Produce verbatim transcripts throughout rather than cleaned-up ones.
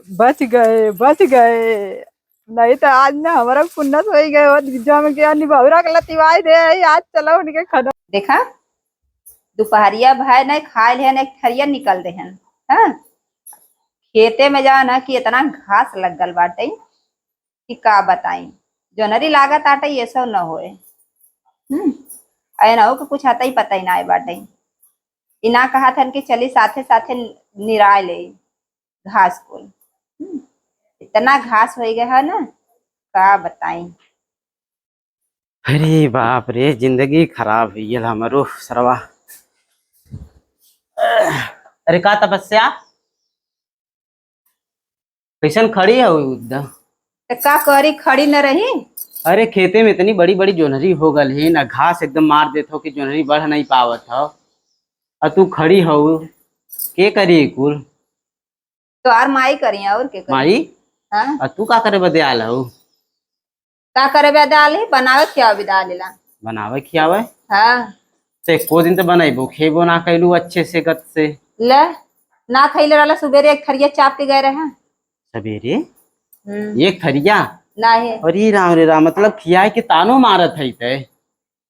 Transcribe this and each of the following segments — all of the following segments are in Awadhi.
बच गए, बच गए। नहीं तो आज ना हमारा पुन्नस होई गए, वो जम के निबहुरा के लतिवाई दे आई, आज चलो उनके खदो। देखा, दुपहरिया भय नहीं खाए लेहन, एक थरिया निकल देहन। हाँ, खेते में जाओ ना कि इतना घास लग गल बाटे कि का बताई। जोनरी लागत आटे, ये सब न होए। हम्म, ऐना हो कि कुछ आता ही पता ही ना आए बाटे। ई ना कहत हन कि चली साथे साथे निराय ले घास कुल। हम्म, इतना घास होई गया है ना, का बताई। अरे बाप रे, जिंदगी खराब हुई गेल हमरो सरवा। अरे का तपस्या, कैसन खड़ी है एकदम? तो का करी, खड़ी न रही? अरे खेते में इतनी बड़ी बड़ी जोनहरी हो गल है ना, घास एकदम मार देत हो कि जोनहरी बढ़ नहीं पावत हो, और तू खड़ी हो, के करी कुल? तोहार माई करिया, और के करी? माई? हाँ। आ तू का करे बदे आल हऊ? का करे बदे आल ही? बनावे खियावे बदे आल ला। बनावे खियावे? हाँ। तो एको दिन तो बनैबो खेबो ना कैलू अच्छे से, गत से। ले, ना खैले रहला, सुबेरे एक थरिया चाप के गए रहे। सबेरे? हम्म। एक थरिया? नाही। अरे राम रे राम, मतलब खियाए के तानो मारत है ते।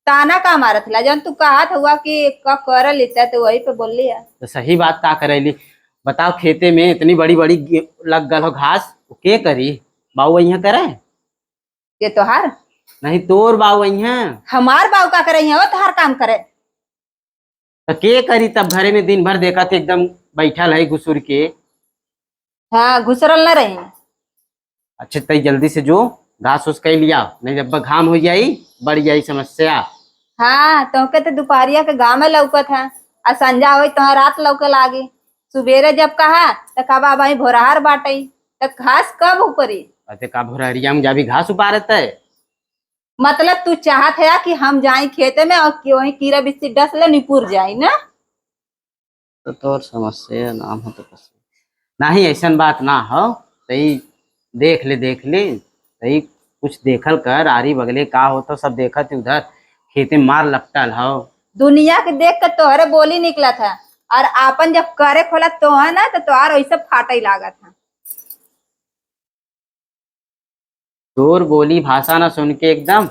ताना का मारत ला? जौन तू कहत हुआ कि क-, कर लेता तो वही पे बोल लिया। तो सही बात का करैली? बताओ, खेते में इतनी बड़ी बड़ी गे-, लग गल हो घास, वो के करी? बाऊ वही करे? ये तोहार? नहीं, तोर बाऊ वही है। हमार बाऊ का करे है? वो तोहार काम करे। तो के करी तब? घरे में दिन भर देखत एकदम बैठल है घुसुर के। हाँ, घुसरल न रही। अच्छा, तई जल्दी से जो घास उस कई लिया, नहीं जब घाम हो जाई, बढ़ जाई समस्या। हाँ, तोहके तो दुपहरिया के घामे लौकत है, आ संझा होई तो रात लौके लागी। सुबेरे जब कहा तो कबा भाई भोरहार बाटई, तो घास कब उपरी? अरे का भोरहरिया में जाबी घास उपारत है? मतलब तू चाहत है कि हम जाई खेते में और कि-, वहीं कीड़ा बिस्सी डस ले निपुर जाई ना? तो तोर समस्या नाम हो तो बस। नहीं, ऐसन बात ना हो, तई देख ले, देख ले, तई कुछ देखल कर, आरी बगले का होत हो, सब देखत ही उधर खेते मार लपटल हो। दुनिया के देख के तोहरे बोली निकलत है, और आपन जब करे खोला तो है ना, तो तोहार वैसे फाटे लागत है। तोर बोली भाषा ना सुन के एकदम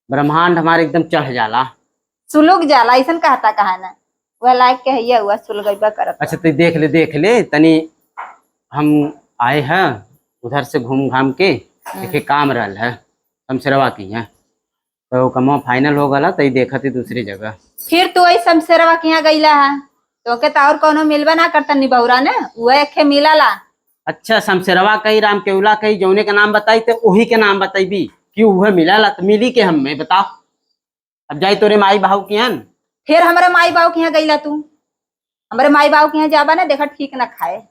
ब्रह्मांड हमारे एकदम चढ़ जाला। सुलुग जाला, ऐसन कहता कहा ना, वह लायक के हैया हुआ सुलगैबा करत। अच्छा, तू देख ले, देख ले, तनी हम आए हैं उधर से घूम घाम के, हम्म। देखे काम रहल है, हम सिरवा की हैं। तो कमवा final हो गला, तो ई देखत ही दूसरी जगह। फिर तू वही शमशेरवा के यहाँ गईला है, तोके तो और कौनो मिलबे ना करता निबहुरा ने, उहे एके मिलाला। अच्छा, शमशेरवा कही, राम केवला कही, जौने के नाम बताई ते वही के नाम बतैबी कि उहे मिलाला, तो मिली के हम्मे बताओ। अब जाई तोरे माई बाबू के यहाँ। फिर हमरे माई बाबू के यहाँ गईला तू, हमरे माई बाबू के यहाँ जाबा ना, देखा ठीक ना खाए।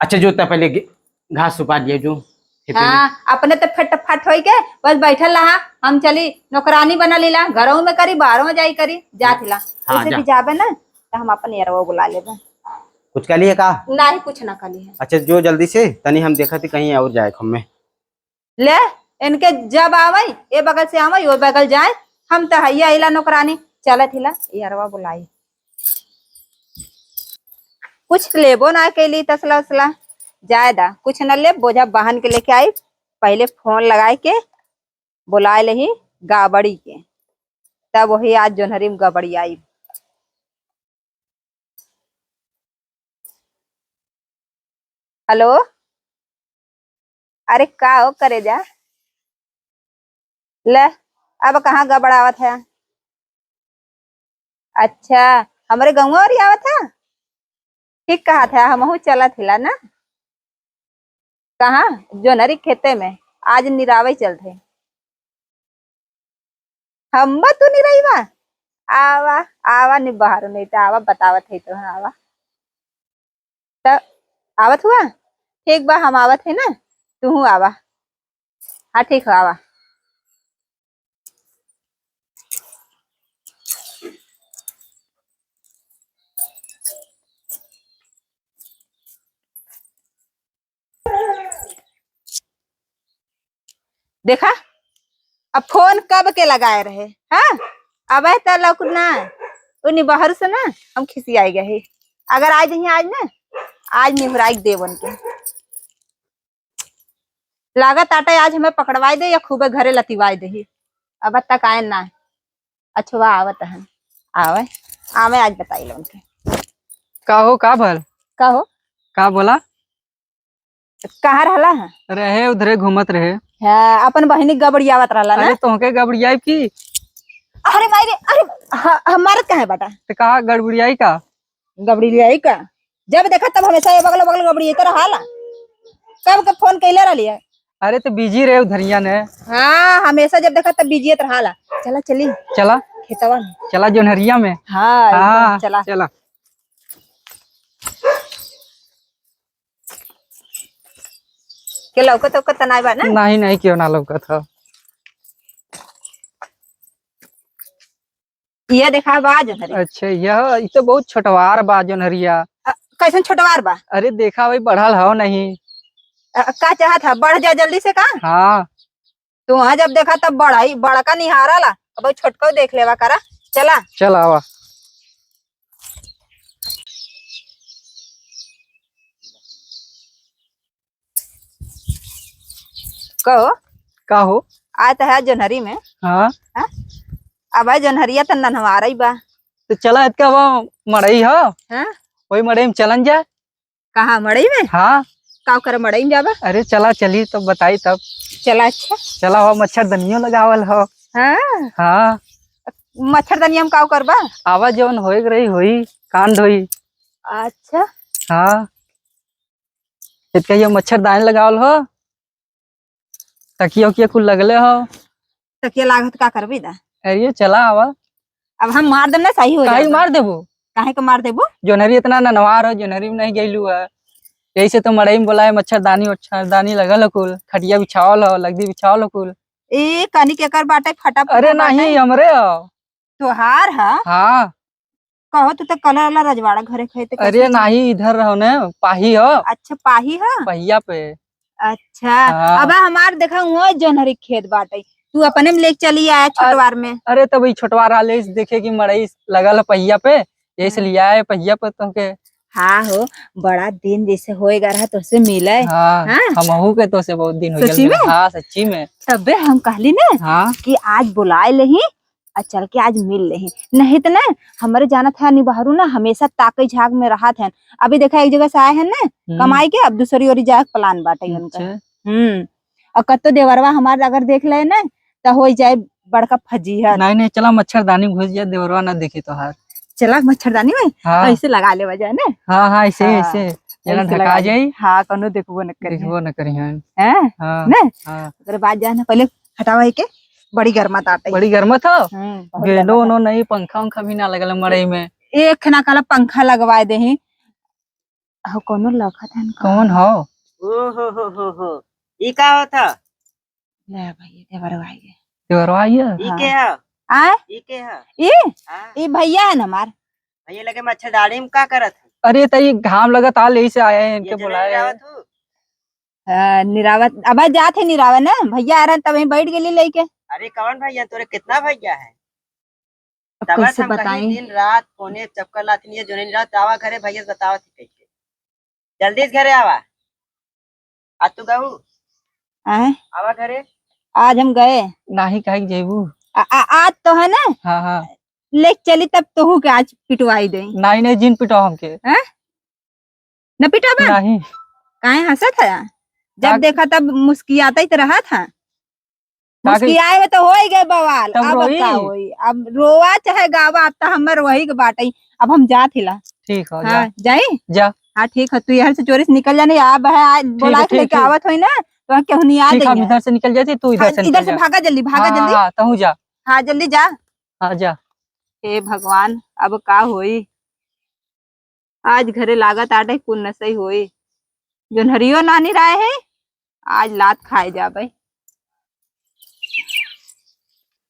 अच्छा, जो त पहले घ-, घास सुपा दिए जो खेते में। हाँ, अपने तो फट फट होई के बस बैठल रहा, हम चली नौकरानी बना लीला, घरों में करी, बाहरों में जाई करी, जात हिला। हाँ, वैसे जा। भी जाबे ना, तो हम अपन यरवा बुला लेबे। कुछ कह लिए का? नहीं, कुछ ना कह लिए। अच्छा, जो जल्दी से, तनी हम देखत ही कहीं और जाए हम में। ले, इनके जब आवई, ए बगल से आवई, ओ बगल जाए, हम त हइया अइला नौकरानी, चलत हिला, यरवा बुलाई। कुछ लेबो ना कैली तसला उसला, जाए दा, कुछ न ले, बोझा बाहन के लेके आई, पहले फोन लगाए के बुलाए लेही गाबड़ी के, तब वही आज जोन्हरी में गबड़ी आई। हेलो, अरे का हो करेजा? ले, अब कहाँ गबड़ावत है? अच्छा, हमरे गउँवा ओरी आवत है? ठीक कहत है, हमहू चलत हिला ना। कहाँ? जोनरी खेते में, आज निरावे चलत है। हम्मा तू निरइबा? आवा, आवा नि बहारो, नहीं तो आवा, बतावत है तो, आवा। त आवत हुआ? ठीक बा, हम आवत है ना, तू आवा। हाँ, ठीक हो, आवा। देखा, अब फोन कब के लगाए रहे, हाँ? अब है तो लौक ना, उन्हीं बाहर से ना हम खिसियाई गए। अगर आज नहीं, आज ना, आज निहुराई देवन के। लागत आटे आज हमें पकड़वाई दे या खूबे घरे लतिवाई देही। अब तक आए ना। अच्छा, वह आवत है। आवे, आवे, आज बताई लो उनके। का हो, का भल? का हो? का बोला? कहाँ रहला है? रहे, उधरे घूमत रहे। हाँ, अपन बहिनी गबड़ियावत रहला ना? अरे, तोहके गबड़ियाई की? अरे माई रे, अरे, ह-, हम मारत काहे बाटा? तो कहा गड़बड़ियाई का? गबड़ियाई का? जब देखा तब हमेशा ये बगल बगल गबड़ियाई तो रहाला। कब के फोन कैले रहली है? अरे, तो बिजी रहे उधरिया ने। हाँ, हमेशा जब देखा तब बिजी रहाला। चला, चली। चला। खेतवा में। चला, जोन्हरिया में। हाँ, एकदम, हाँ, चला। चला। के लौकत औकत त नाय बा ना? नहीं, नहीं, क्यों ना लौकत ह। ये देखा बा जोन्हरी। अच्छा, यह, ई तो बहुत छोटवार बा जोन्हरिया। अ, कैसन छोटवार बा? अरे देखा भाई, बढ़ल हो नहीं। अ, का चाहत ह, बढ़ जा जल्दी से का? हाँ। तू वहाँ जब देखा तब बड़ा ही, बड़का निहारा ला, अब छोटको देख लेवा करा। चला। चल आवा। कहो। का हो? आए तो है जोन्हरी में। हाँ। हाँ? अब है जोन्हरिया त नन्हवारई बा। तो चला, इतका वो मड़ई हो। हाँ? वही मड़ई में चलन जा। कहाँ, मड़ई में? हाँ। का करे मड़ई में जाबा? अरे चला, चली तो बताई तब। चला, अच्छा। चला, हो मच्छरदनियो लगावल हो। हाँ। हाँ। मच्छरदनिया में का करबा? आवा, जौन होए के रही होई, कांड होई। अच्छा। हाँ। इतका ये मच्छरदानी लगावल हो, तकिया उकिया कुल लगले हो। तकिया लागत का करबी दा? अरे चला आवा। अब हम मार देब ना, सही हो काहे जाएगा। मार देबू? काहे के मार देबू? जोन्हरी इतना ननवार हो, जोन्हरी में नहीं गइलू है, यही से तो मड़ई में बोलाए, मच्छरदानी, मच्छरदानी लगल हो कुल, खटिया बिछावल हो, लगदी बिछावल हो कुल। ए, कनी केकर बाटे, फटा फुटा अरे बाटे। नहीं, हमरे हो। तोहार ह? हाँ। कहो, तू तो कलर वाला रजवाड़ा घरे खाए, तो अरे कैसे? नाही, इधर रहो ने, पाही हो। अच्छा, पाही ह? पहिया पे। अच्छा, हाँ। अब हमार देखा, हुआ जोन्हरी खेत बाटे, तू अपने में लेके चली आया अरे, छोटवार में। अरे, तब ई छोटवार आले से देखे कि मड़ई लगल है पहिया पे, यही से हाँ। लिया है पहिया पे तुमके। हाँ हो, बड़ा दिन जैसे होएगा रहा तोसे मिले। हाँ, हाँ? हमहू के तोसे बहुत दिन हो सच्ची गया। में? हाँ, सच्ची में। तबे हम कहली ना हाँ। कि आज बुलाए लेही, आ चल के आज मिल लेही। नहीं त ना, हमरे जानत है निबहरू ना हमेशा ताकई झाँक में रहत हैं। अभी देखा एक जगह से आए हैं ना हम्म। कमाई के, अब दूसरी ओरी जाए के प्लान बाटे उनका। अच्छा। हम्म। और कत्तो देवरवा हमार अगर देख ले ना, त हो जाए बड़का फजीहत। नहीं, नहीं, चला मच्छरदानी घुस जाए, देवरवा ना देखे तोहार। चला मच्छरदानी में? हाँ। ऐसे लगा लेवा जाए ना? हाँ, हाँ, ऐसे ही, हाँ, ऐसे। जना ऐसे ढका लगा ले। जाई। हाँ, कौनो देखबो न करी। देखबो न करी, हाँ। हैं? हाँ। ना? हाँ। ओकरे बाद जाए ना, पहले हटावा है के, बड़ी गर्मा ताटे। बड़ी गर्मा था? हम्म, बहुत गेंडो गर्मा था। ओनो नहीं, पंखा उंखा भी ना लगल मड़ई में। एक ना कहला पंखा लगवाए देही। अहो, कौनो लौकत है न कौन कौन? हो? ओ हो हो हो हो। ई का होत ह? ले भैया, देवरवा आइए। देवरवा आइए? ई हाँ। के ह? आय? ई के ह? ई? हाँ। ई भैया है न हमार। भैया लगे मच्छरदानी में का करत है? अरे, त ई घाम लगत हाल, यही से आए हैं, ये इनके जो बुलाए नहीं हैं। रहत हूँ? हाँ, निरावत, अब जात है निरावे ना, भैया आ रहे हैं, तब वहीं बैठ गेली लेके। अरे, कौन भैया? तोरे कितना भैया है? अब तब कैसे हम कहीं बताई? दिन रात फोने चक्कर लाती नहीं है, जो नहीं रहत, आवा घरे, भैया से बतावत ही कैसे। जल्दी से घरे आवा। आज तू गहू? आए? आवा घरे। आज हम गए। नाही, काहे के जेबू? आ, आ, आज तो है ना? हाँ, हाँ। ले चली तब तोहू के आज पिटवाई दे। नाही, नहीं, जिन पिटाओ हमके। हैं? न पिटाबा? नाही। काहे हंसत है? जब का देखा तब मुस्कियात ही तो रहत है। का कही? मुस्कियाए में तो हो ही गए बवाल। तब अब रोई? का होई? अब रोवा चाहे गावा, अब तो हमर वही के बाटे। अब हम जात हिला। ठीक हो, हाँ, जा। जाई? जा। हाँ, ठीक है, तू यहाँ से चोरी से निकल जाने, अब है, आज ठीक है, बोला के ठीक, लेके ठीक। आवत होई ना, तो केहू नहीं आ ठीक है, हम जाइए। इधर से निकल जाती, तू इधर हाँ, से इधर निकल से जा। भागा जल्दी, भागा हाँ, जल्दी। हाँ, तहूँ जा। हाँ, जल्दी जा। हाँ, जा। हे भगवान, अब का होई? आज घरे लागत आटे कुल नसई होई। जोन्हरियो नानी राय है, आज लात खाए जाबे।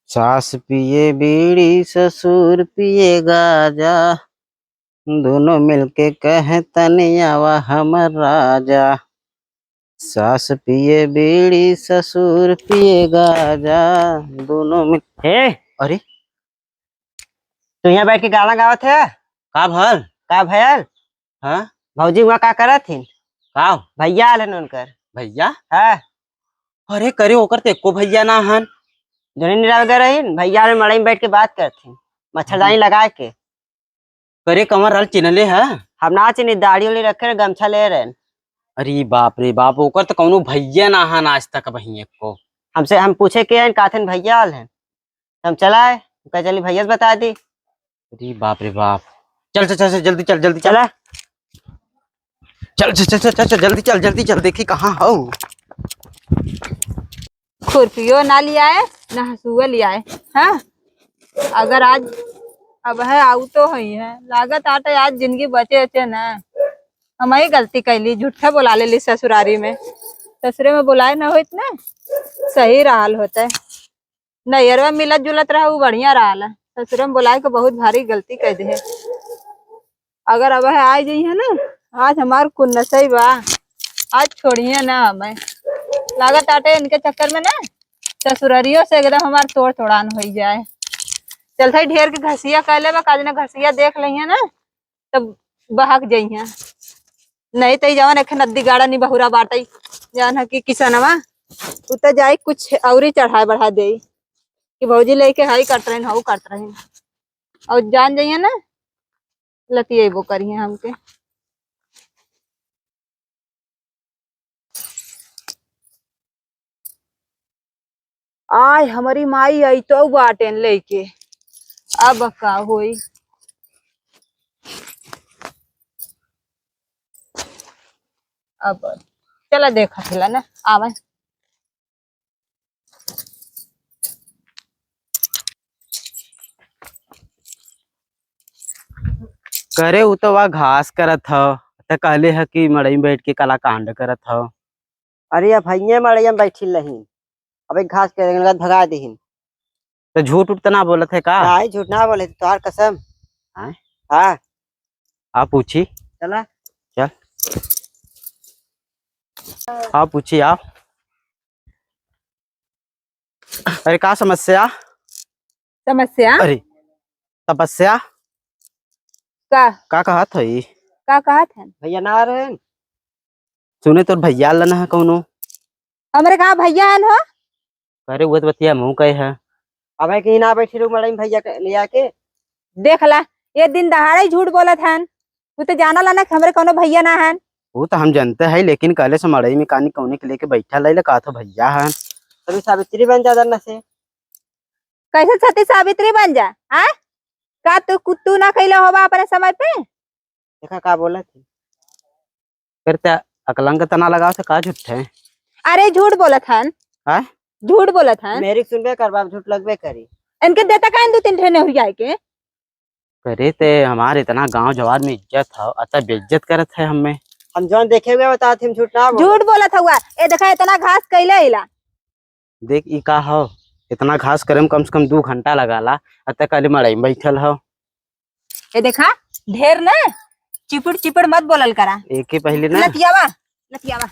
सास पिए बीड़ी, ससुर पिए गाजा, दोनों मिलके कहे तनी आवा हमर राजा। सास पिए बीड़ी, ससुर पिए गाजा, दोनों मिल-, हे, अरे, तू यहाँ बैठ के गाना गावत है? का भल? का भयल? हाँ? भौजी वहाँ का करत हिन? का? भैया आलन उनकर। भैया? हाँ। अरे करे, ओकर तो एको भैया ना हन। जने निरावे गए रही, भैया में मड़ई में बैठ के बात करत थी, मच्छरदानी लगा के। करे, कमर रहल चिन्हले है? हम ना चिन्ही, दाढ़ी उड़ी रखे रहे, गमछा ले रहे। अरे बाप रे बाप, ओकर तो कौनो भैया ना हन आज तक वहीं एको। हमसे, हम पूछे के हैं, कहते हैं भैया आल हैं। हम चला आए, कह चली भैया से बता दी। अरे बाप रे बाप, चल चल चल चल, जल्दी चल, जल्दी चल। चला। चल चल चल चल चल चल, जल्दी चल, जल्दी चल, देखी कहाँ हो। खुरपियो ना लियाए, ना हंसुआ लियाए। हाँ, अगर आज अब है आऊ तो होई है, लागत आटे आज जिंदगी बचे अचे ना। हम ही गलती कैली, झूठा बोला लेली ससुरारी में। ससुरे में बोलाए ना होइत ना, सही रहल होते। नैहरवा मिलत जुलत रहा, उ बढ़िया रहल। ससुरे में बोलाए के बहुत भारी गलती कर दे। अगर अब है आ जाई है ना, आज हमार कुन्नसई बा, आज छोड़िए ना हमें। लागत आटे इनके चक्कर में ना ससुररियों से एकदम हमार तोड़ तोड़ान हो जाए। चलते ढेर के घसिया कहले बा, काज ना घसिया देख लइहे ना, तब बहक जइहे। नहीं तो ई जवन एक नद्दी गाड़ा नी बहुरा बाटई, जवन है कि किसनवा, उ तो जाई कुछ औरी चढ़ाए बढ़ा देई कि भौजी लेके हई कट रही, हऊ कट रही। और जान जाइए ना, लतियेबो करिए हमके। आय, हमरी माई आई तो बाटेन लेके। अब का होई? अब चला देखा थेला ना, आवे। करे, उ तो वा घास करत हव, त कहले ह कि मड़ई में बैठ के कलाकांड करत हव। अरे, अब भैया मड़ई में बैठी रही, अब एक घास के रंगत भगा देहिन। तो झूठ उठ त ना बोलत है का? नहीं, झूठ ना बोले, तोहार कसम। हाँ? हाँ। आ पूछी। चला। चल। आ पूछी, आ। अरे, का समस्या? समस्या? अरे, तपस्या? का? का कहत हई? का कहत हन? भैया ना आ रहे हैं? सुने तोर भैया लन है कौनो। हमरे कहाँ भैया हन हो? अरे, वो तो बतिया मुँह कहे है। अबे कहीं ना बैठी रहू मैडम भैया के ले आके। देख ला, ये दिन दहाड़े ही झूठ बोलत हन। तू तो जाना ला ना कि हमरे कौनो भैया ना हन। वो तो हम जानते हैं, लेकिन कहले से मड़ई में कानी कौने के लेके बैठा लाई, का तो भैया हन। तभी सावित्री बन जा दन्ना से। कैसे सती सावित्री बन जा, हाँ? का तू कुत्तू ना कैले होबा अपने समय पे? देखा का बोलत है। फिर ते अकलंग तना लगाओ से का झूठ है? अरे झूठ बोलत हन। हाँ? झूठ बोलत हन। मेरी सुनबे कर बाप, झूठ लगबे करी। इनके देता काहे दो तीन ठे नेहुरिया के? करे ते हमार इतना गांव जवार में इज्जत है, अतः बेइज्जत करत है हमें। हम जौन देखे हुए बतात, हम झूठ ना बोले। झूठ बोलत हुआ। ए देखा इतना घास कैले अइला। देख ई का हो, इतना घास करे में कम से कम दो घंटा लगाला, अतः काली मड़ई में बैठल हो। ए देखा, ढेर ना चिपड़ चिपड़ मत बोलल करा। एके पहले ना। लतियावा, लतियावा।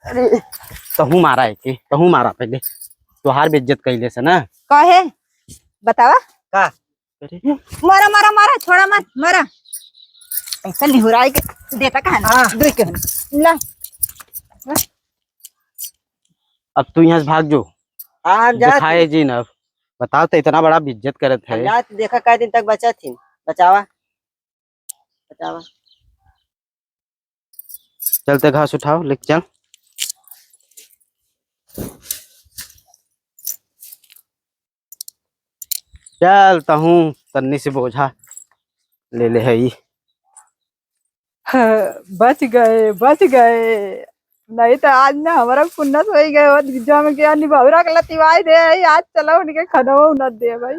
अरे, तहूँ मारा एके, तहूँ मारा पहले। तोहार बेइज्जत कैले से ना। काहे? बतावा। का? अरे। मारा, मारा, मारा, छोड़ा मत, मारा। ऐसा निहुराई के देता कहाँ ना? हाँ। दुई के हन। ला। अब तू यहाँ से भाग जो। हाँ, हम जात दिखाए हई। जी ना। बताओ तो इतना बड़ा बेइज्जत करत है। हम जात देखा कै दिन तक बचा थी। बचावा। बचावा। चलते घास उठाओ, लेके चल। चल तहूँ तन्नी से बोझा ले ले है ई। हाँ, बच गए, बच गए। नहीं तो आज ना हमारा पुन्नस होई गए, वो जम के निबहुरा के लतिवाई दे है, आज चलो उनके खनवा उन्नत दे भाई।